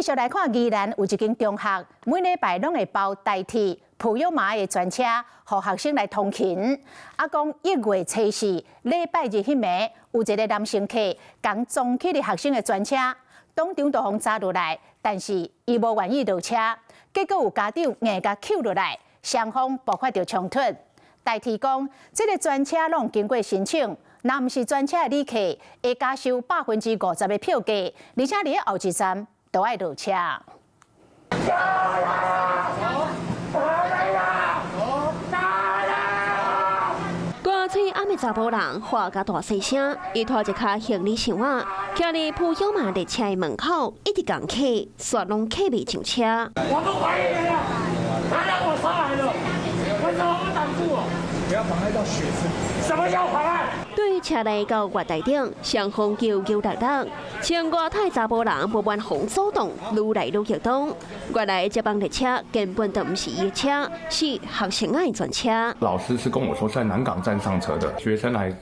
續來看宜蘭有一間中學，每禮拜攏會包台鐵普悠瑪的專車，予學生來通勤。啊，講1月初四禮拜日彼暝，有一个男乘客共撞去佇學生的專車，當場就予砸落來，但是伊無願意落車，結果有家長硬共抾落來，雙方爆發著衝突。台鐵講，這个專車攏經過申請，若毋是專車的旅客，會加收50%的票價，而且佇咧後一站都愛落車。打啦！打啦！打啦！歌吹暗的查埔人喊甲大細聲，伊拖一跤行李箱仔，徛佇普悠瑪列車的門口，一直共客，煞攏客袂上車。我都懷疑了，他讓我上來了，為什麼不擋住我？不要妨礙到學生。什麼叫妨礙？對車內到月台頂，雙方糾糾結結，穿外套查埔人不滿予阻擋，愈來愈激動。原來這班列車根本就毋是伊的車，是學生的專車。老師是跟我說在南港站上車的學生來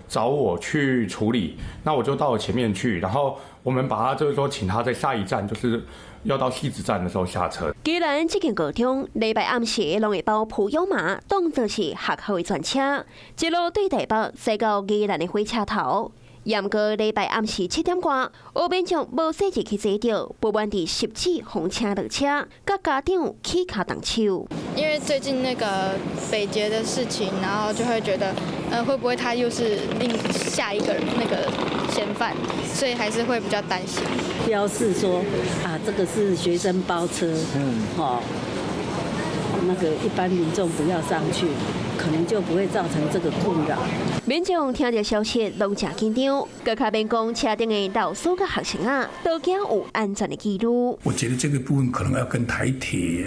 找我去處理，那我就到了前面去，然後我們把他就是說請他在下一站，就是要到汐止站的時候下車。宜蘭這間高中禮拜暗時攏會包普悠瑪，當作是學校的專車，一路對台北駛到宜蘭的火車頭。毋過禮拜暗時7點外，有民眾無細緻去坐著，不滿佇汐止予請落車，佮家長起跤動手。因為最近那個北捷的事情，然後就會覺得，會不會他又是另下一個那個嫌犯，所以還是會比較擔心。標示說啊，這個是學生包車，哦，那個一般民眾不要上去，可能就不會造成這個困擾。民眾聽著消息攏誠緊張，閣較免講車頂的老師佮學生啊，都驚有安全的疑慮。我覺得這個部分可能要跟台鐵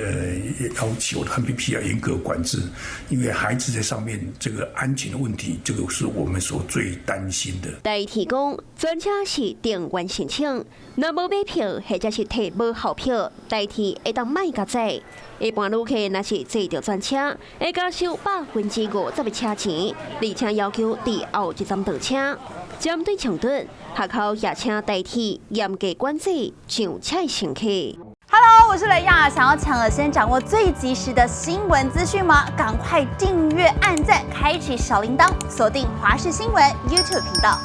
要求，他們必須要嚴格管制，因為孩子在上面這個安全的問題，這個是我們所最擔心的。台鐵講，專車是定員申請，若無買票或者是提無效票，台鐵會當莫共載。一般旅客若是坐著專車，會加收50%的車錢，而且要求佇後一站落車。針對衝突，學校也請台鐵嚴格管制上車乘客。 Hello，我是雷亞，想要搶先掌握最及時的新聞資訊嗎？趕快訂閱、按讚、開啟小鈴鐺，鎖定華視新聞 YouTube 頻道。